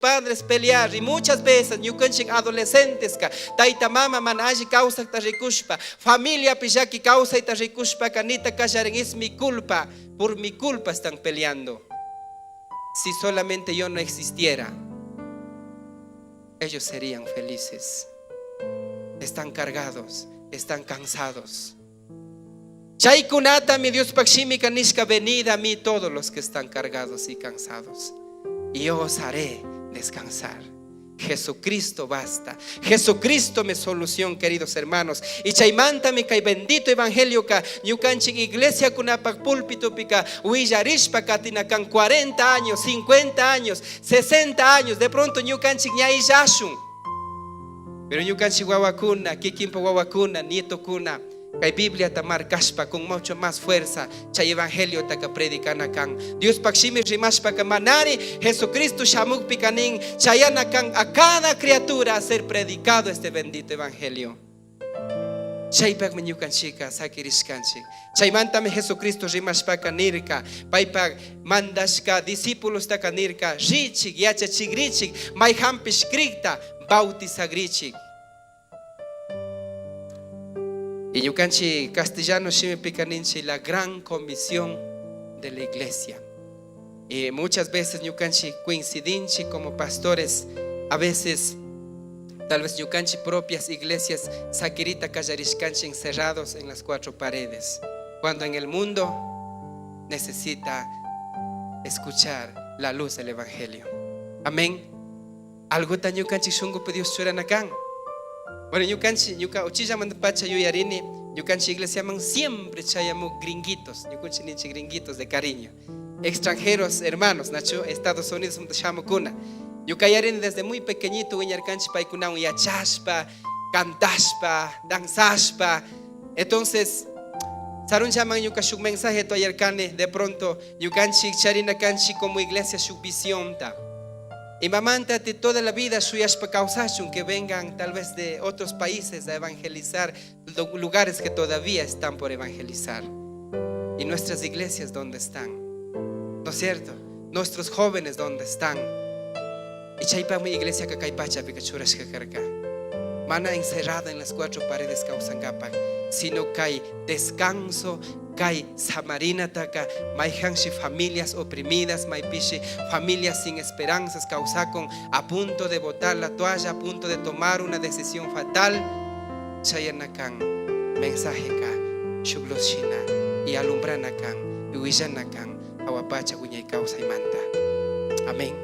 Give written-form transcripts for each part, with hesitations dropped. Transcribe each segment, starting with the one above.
Padres pelear y muchas veces ñukanchik adolescentesca tayta mama mana alli kawsakta rikushpa, familiapi llaki kawsayta rikushpaka nita kallarin es mi culpa, por mi culpa están peleando. Si solamente yo no existiera, ellos serían felices. Están cargados, están cansados. Chaykunatami Diospaj shimika nishka venid a mí todos los que están cargados y cansados y yo os haré descansar. Jesucristo basta. Jesucristo mi solución, queridos hermanos. Y chaymantami kay bendito evangelioka ñukanchik iglesiakunapak pulpitopika willarishpa katinakan 40 años, 50 años, 60 años. De pronto ñukanchik ña illashun. Pero ñukanchik wawakuna, kikinpa wawakuna, nietokuna, kay Bibliata marcashpa con mucho más fuerza chay evangeliotaka predicana kan. Diospaj shimi rimashpaka manari Jesucristo shamukpika nin chayana kan a cada criatura a ser predicado este bendito evangelio. Chaypakmi ñukanchika sakirishkanchik. Chaymantami Jesucristo rimashpaka nirka, paypak mandashka discipulostaka nirka, richik, yachachigrichik, mayhanpish crikta bautizagrichik. Y ñukanchik castellano shimipika ninchik la gran comisión de la iglesia. Y muchas veces ñukanchik coincidinchik como pastores, a veces tal vez ñukanchik propias iglesias sakirita kallarishkanchik encerrados en las cuatro paredes, cuando en el mundo necesita escuchar la luz del evangelio. Amén. Algota ñukanchik shunkupi Dios churana kan. Bueno, ñukanchik, ñuka uchillamanta pacha yuyarini, ñukanchik iglesiaman siempre chayamuk gringuitos, ñukanchik ninchik gringuitos de cariño. Extranjeros hermanos, nachu, Estados Unidos shamukuna. Ñuka yarini desde muy pequeñito wiñarkanchik paykunawan yachashpa, cantashpa, danzashpa. Entonces, sarunchaman ñuka shuk mensaje ayarkani, de pronto ñukanchik charina kanchik como iglesia shuk visionta. Imamanta de toda la vida shuyashpa kawsashun que vengan tal vez de otros países a evangelizar lugares que todavía están por evangelizar. Y nuestras iglesias, ¿dónde están? ¿No es cierto? Nuestros jóvenes, ¿dónde están? Y chaypami iglesia kay pachapika churashka karka. Mana encerrada en las cuatro paredes kawsankapak, sino kay descanso, kay samarinataka, mayhanshi familias oprimidas, maypishi familias sin esperanzas kawsakun a punto de botar la toalla, a punto de tomar una decisión fatal, chayanakan mensajeka shuk luz shina y alumbranakan y willanakan awapacha wiñay kawsaymanta. Amén.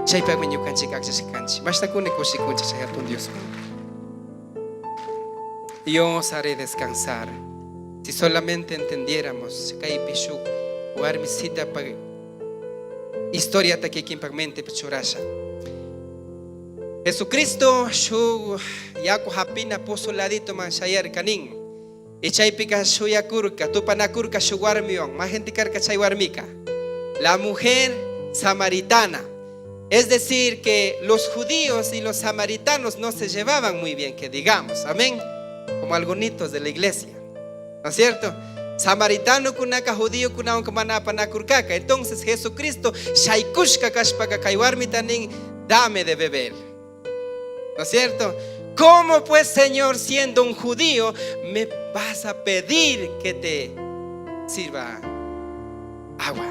Chaypaqmi ñukanchik akllashkanchik. Mashtakuni kushikunchik chay hatun Dios. Yo os haré descansar. Si solamente entendiéramos kaypi shuk warmisita pa historiata kikinpak mentepi churasha. Jesucristo shuk yaku hapina pozo laditoman shayarka nin. Y chaypika shuyakurka, tupanakurka shuk warmiwan. Mayhanti karka chay warmika. La mujer samaritana. Es decir, que los judíos y los samaritanos no se llevaban muy bien, que digamos, amén, como algunitos de la iglesia, ¿no es cierto? Samaritanokunaka judíokunawan mana apanakurkaka. Entonces Jesucristo shaykushka kashpaka kay warmita nin, dame de beber. ¿No es cierto? ¿Cómo pues, Señor, siendo un judío, me vas a pedir que te sirva agua?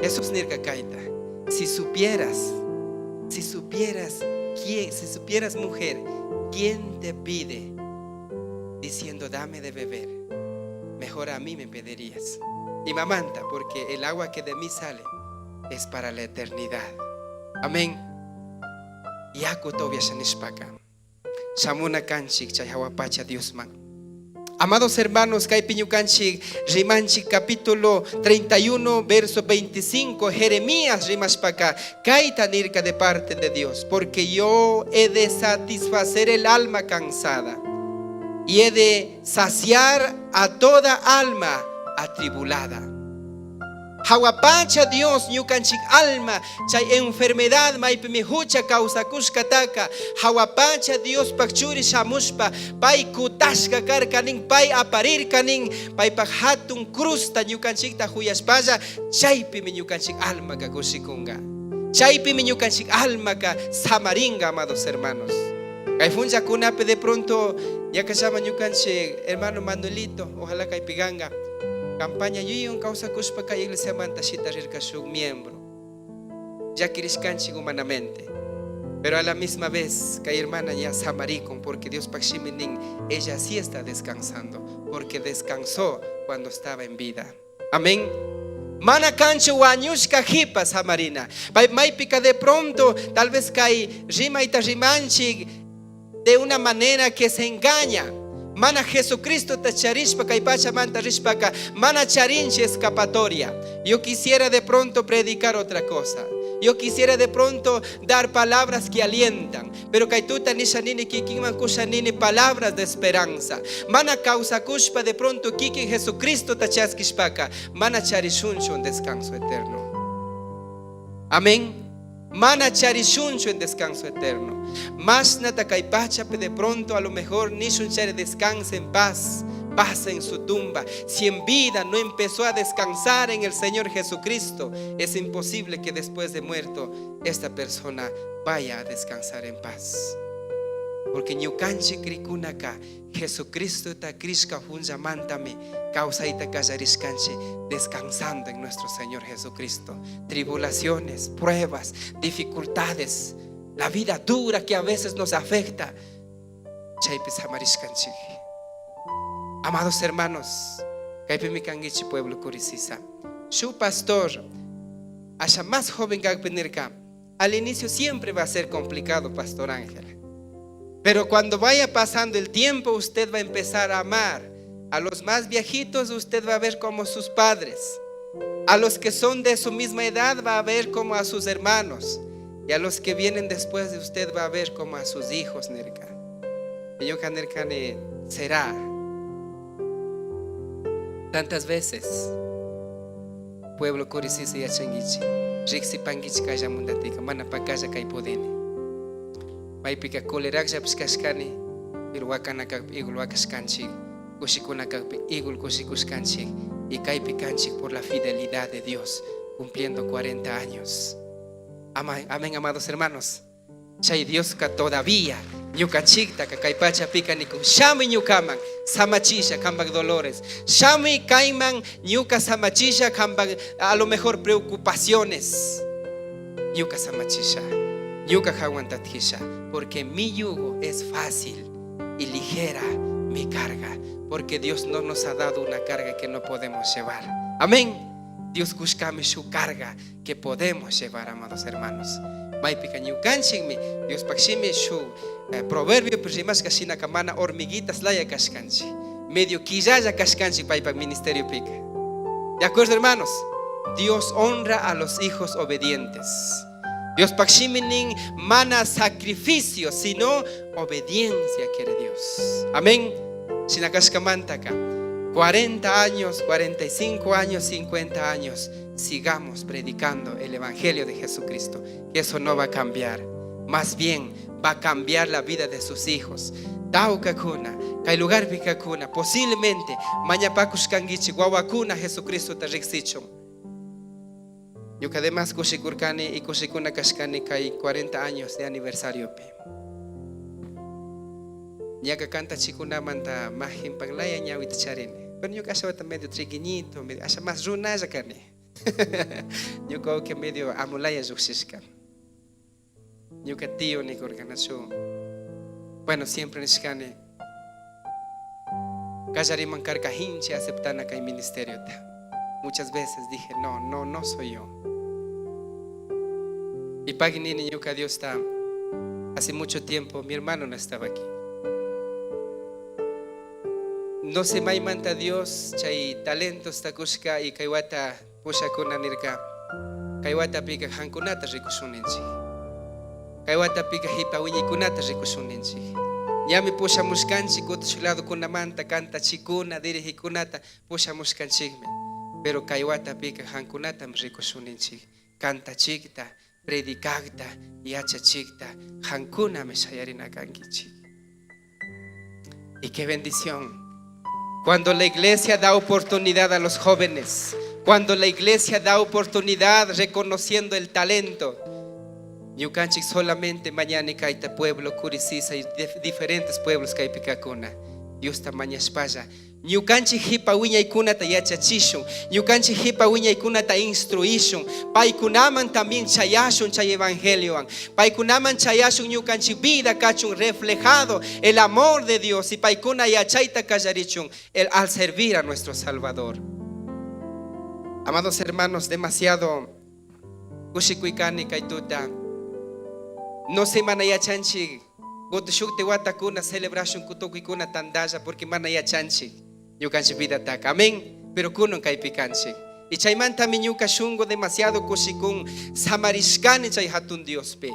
Jesús nirka kayta. Si supieras, si supieras quién, si supieras, mujer, quién te pide diciendo dame de beber, mejor a mí me pedirías. Imamanta, porque el agua que de mí sale es para la eternidad. Amén. Yakuta upiasha nishpaka. Shamuna kanchik chay jahua pacha Diosman. Amados hermanos, kaypi ñukanchik rimanchik capítulo 31, verso 25, Jeremías rimashpaka, kayta nirka de parte de Dios, porque yo he de satisfacer el alma cansada y he de saciar a toda alma atribulada. Jahua pacha Dios ñukanchik alma chay enfermedad maypimi hucha kawsakushkataka jahua pacha Diospaj churi shamushpa pay kutashka karka nin pay aparirka nin paypaj hatun cruzta ñukanchikta huyashpalla chaypimi ñukanchik almaka kushikunga. Chaypimi ñukanchik almaka samaringa, amados hermanos. Kay punllakunapi de pronto ñakallama ñukanchik hermano Manuelito, ojalá kaypi kanka, campaña yuyaywan kawsakushpa kay iglesiamanta shitarirka shuk miembro. Llakirishkanchik humanamente. Pero a la misma vez kay hermana ya samarikun porque Diospaj shimi nin, ella sí está descansando, porque descansó cuando estaba en vida. Amén. Mana kanchu wañushka jipa samarina. Pay maypika de pronto tal vez kay rimayta rimanchik de una manera que se engaña. Mana Jesucristota charishpa kay pachamanta rishpaka mana charinchi escapatoria. Yo quisiera de pronto predicar otra cosa. Yo quisiera de pronto dar palabras que alientan. Pero kay tuta nisha nini kikinman kusha nini palabras de esperanza. Mana kawsakushpa de pronto kikin Jesucristota chaskishpaka mana charishunchu un descanso eterno. Amén. Mana charishunchu en descanso eterno. Mashnata kay pachapi de pronto a lo mejor nishun chari descanse en paz, paz en su tumba. Si en vida no empezó a descansar en el Señor Jesucristo, es imposible que después de muerto esta persona vaya a descansar en paz. Porque ñukanchik crikunaka Jesucristota crishka punllamantami kawsayta kallarishkanchik descansando en nuestro Señor Jesucristo. Tribulaciones, pruebas, dificultades, la vida dura que a veces nos afecta. Chaypi samarishkanchik. Amados hermanos, kaypimi kankichik pueblo Curisisa. Su pastor, asha más joven kakpi nirka, al inicio siempre va a ser complicado, Pastor Ángel. Pero cuando vaya pasando el tiempo, usted va a empezar a amar. A los más viejitos, usted va a ver como sus padres. A los que son de su misma edad, va a ver como a sus hermanos. Y a los que vienen después de usted, va a ver como a sus hijos, nirka. Y yo nirkani será. Tantas veces, pueblo Curisisa yachanguichi, riksipanguichi kallamundatika, mana pakalla kay pudini. Maypika coleraqllapish kashkani, pero wakana kakpi igual wakashkanchik, kushikuna kakpi igual kushikushkanchik, y kaypi kanchik por la fidelidad de Dios, cumpliendo 40 años. Amén, amén, amados hermanos. Chay Dioska todavía ñukanchiktaka kay pachapika nikun shamuy ñukaman samachisha kambak dolores, shamuy kayman ñuka samachisha kambak a lo mejor preocupaciones, ñuka samachisha, ñuka hawantatjisha, porque mi yugo es fácil y ligera mi carga, porque Dios no nos ha dado una carga que no podemos llevar. Amén. Dios kushkami su carga que podemos llevar, amados hermanos. Maypika ñukanchikmi Diospaj shimi shu proverbio rimashka shinaka mana hormiguitas laya kashkanchik, medio quillalla kashkanchik paypak ministerio pika. ¿De acuerdo, hermanos? Dios honra a los hijos obedientes. Diospaj shimi nin mana sacrificio, sino obediencia quiere Dios. Amén. Shinakashkamantaka 40 años, 45 años, 50 años, sigamos predicando el Evangelio de Jesucristo, que eso no va a cambiar. Más bien va a cambiar la vida de sus hijos. Tawkakuna, kay lugarpi kakuna, posiblemente mañapakushkankichik wawakuna Jesucristota riksichun. Ñuka además kushikurkani y kushikuna kashkani kay 40 años de aniversario pi. Ñaka kantachikunamanta majinpaklaya ñawita charini. Pero ñuka ashawata medio trigueñito, medio, asha más runalla kani. Ñuka wawki medio amulaya llukshishka. Ñuka tío nikurka nachu. Bueno, siempre nishkani. Kallariman karka hinchi aceptana kay ministeriota. Muchas veces dije, no, no, no soy yo. Y pagui nini ñuka Dios está. Hace mucho tiempo mi hermano no estaba aquí. No sé maymanta Dios chay talentos takushka y kay wata pushakuna nirka. Kay watapika hankunata rikushun ninchik. Kay watapika hipa wiñaykunata rikushun ninchik. Ñami pushamushkanchik utush ladokunamanta kantachikuna dirigikunata pushamushkanchikmi. Pero kay watapika hankunatam rikushun ninchik. Kantachikta, predicakta, yachachikta, hankunami shayarina kankichik. Y qué bendición. Cuando la iglesia da oportunidad a los jóvenes, cuando la iglesia da oportunidad reconociendo el talento. Ñukanchik solamente mañani kayta pueblo Curisisa y diferentes pueblos kaypi kajkuna. Diosta mañashpalla ñukanchik jipa wiñaykunata yachachishun, ñukanchik jipa wiñaykunata instruishun, paykunaman también chayashun chay evangeliowan, paykunaman chayashun ñukanchik vida kachun reflejado el amor de Dios y paykuna yachayta kallarichun el al servir a nuestro Salvador. Amados hermanos, demasiado kushikuykani kay tuta. No sé mana yachanchik kutin shukti watakuna celebrashun tukuykuna tandalla porque mana yachanchik ñukanchik vidataka. Amén. Pero kunan kaypi kanchik. Y chaymantami ñuka shunku demasiado kushikun samarishkani chay hatun Diospi.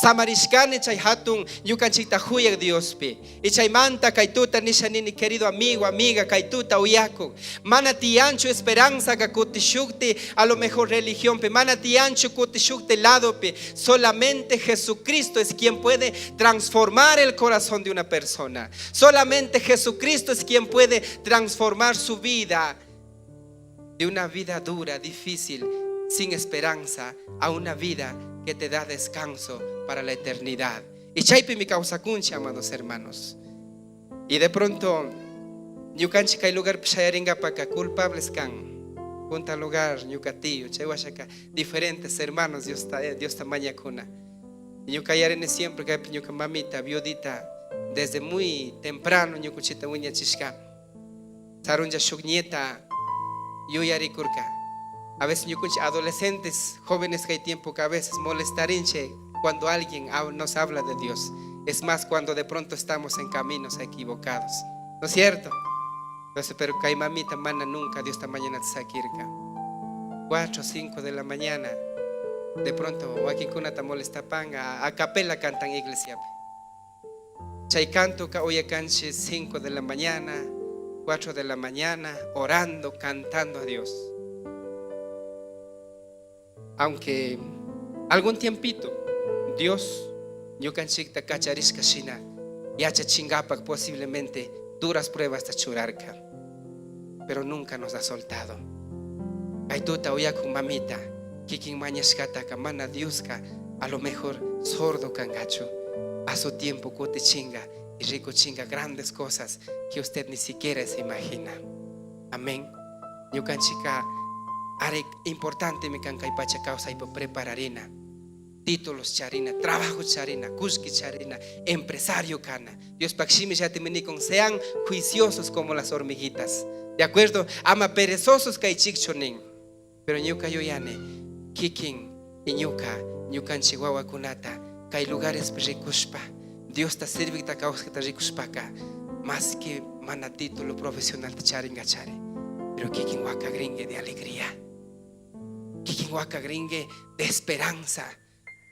Samarishkani chay hatun ñukanchikta huyak Diospi. Y chaymanta kay tuta nisha nini querido amigo, amiga, kay tuta uyakuk. Mana tiyanchu esperanza ka kutishukti a lo mejor religionpi. Mana tiyanchu kutishukti ladopi. Solamente Jesucristo es quien puede transformar el corazón de una persona. Solamente Jesucristo es quien puede transformar su vida de una vida dura, difícil, sin esperanza, a una vida que te da descanso para la eternidad. Y chaypimi kawsakunchik, amados hermanos. Y de pronto, ñukanchik kay lugarpi shayaringapaka culpables kan. Punta lugar, ñuka tío, chay washaka, diferentes hermanos Diosta mañakuna. Ñuka yarini siempre kaypi ñuka mamita, viudita, desde muy temprano ñukuchita wiñachishka. Sarunlla shuk nieta yuyarikurka. A veces ñukunchik adolescentes, jóvenes kay tiempo que a veces molestarinche cuando alguien nos habla de Dios. Es más, cuando de pronto estamos en caminos equivocados. ¿No es cierto? Entonces, pero kay mamita mana nunca Diosta mañana sakirka. 4 o 5 de la mañana, de pronto wakinkunata molestapanga, a capela cantan iglesia. Chay canto ka uyakanchik 5 de la mañana, 4 de la mañana, orando, cantando a Dios. Aunque algún tiempito Dios ñukanchikta kacharishka shina yachachingapak posiblemente duras pruebas ta churarka, pero nunca nos ha soltado. Kay tuta uyakun mamita, kikin mañashkataka mana Dioska a lo mejor sordo kangachu. A su tiempo kutichinga y rikuchinga grandes cosas que usted ni siquiera se imagina. Amén. Ñukanchika ari importante mi kan kay pacha kawsaypi prepararina. Títulos charina, trabajo charina, kullki charina, empresario kana. Diospak shimillatimi nikun, sean juiciosos como las hormiguitas. De acuerdo, ama perezosos kaychikchu nin. Pero ñuka yuyani, kikin y ñuka, ñukanchik wawakunata, kay lugares rikushpa, Diosta sirvikta kawsakta rikushpaka, más que mana título profesional charinga chari, pero kikin wakagringue de alegría, kikin wakagringue de esperanza,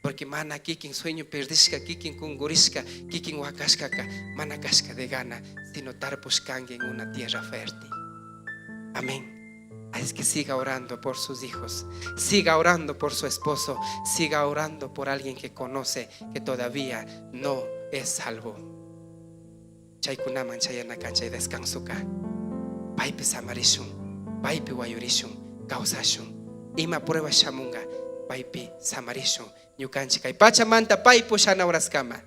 porque mana kikin sueño perdishka, kikin kungurishka, kikin wakashkaka, mana kashka de gana, sino tarpushkangue en una tierra fértil. Amén. Así es que siga orando por sus hijos, siga orando por su esposo, siga orando por alguien que conoce que todavía no es salvo. Chaykunaman chayana chay descansoka. Paypi samarishun, paypi wayurishun, kawsashun. Ima prueba shamunga, paypi samarishun. Ñukanchik kay pachamanta pay pushana horaskama.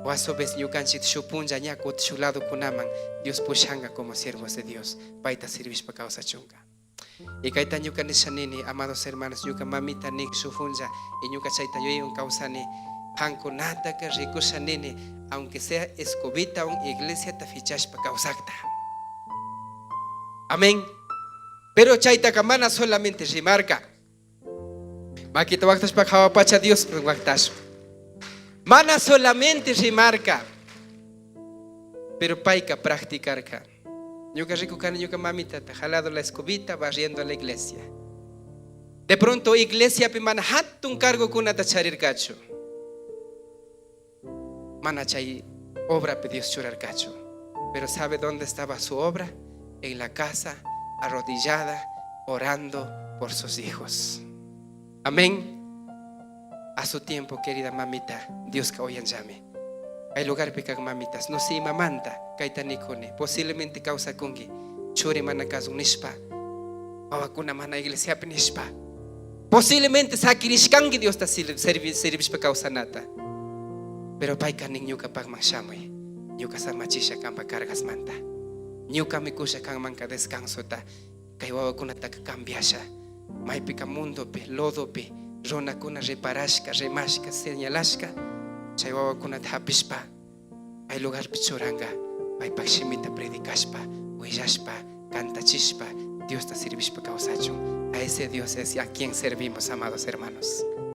O a su vez ñukanchik shuk punlla ña kuti shuk ladokunaman Dios pushanga como siervos de Dios. Payta sirvishpa kawsachunka. Y kayta ñuka nisha nini, amados hermanos, ñuka mamita nik shuk punlla y ñuka chayta yuyaywan kawsani, qankunataka rikusha nini, aunque sea escobita un iglesiata fichashpa kawsakta. Amén. Pero chaytaka mana solamente rimarka. Makita waqtashpa hawa pacha Dios waqtashpa. Mana solamente rimarka, pero payka practicarka. Ñuka rikukani ñuka mamitata jalado la escobita barriendo la iglesia. De pronto iglesiapi mana hatun cargokunata charirkachu. Mana chay obrapi Dios churarkachu. Pero ¿sabe dónde estaba su obra? En la casa, arrodillada, orando por sus hijos. Amén. A su tiempo, querida mamita, Dios que hoy llame. Hay lugar kak mamitas, no sé mamanta, kayta nikuni, posiblemente kawsakunki, churi mana kasun nishpa, wawakuna mana iglesiapi nishpa. Posiblemente saquirishcanqui Diosta servishpa causanata. Pero paica nin ñucapajman shamui. Ñuca samachisha canpa cargasmanta. Ñucami cusha canmanca descansota. Cai huahuacunataca cambiasha. Maipica mundopi, lodopi, runacuna reparashca, rimashca, señalashca. Chai huahuacunata japishpa, pai lugarpi churanga, paipaj shimita predicashpa, huillashpa, cantachishpa, Diosta servishpa causachun. A ese Dios es a quien servimos, amados hermanos.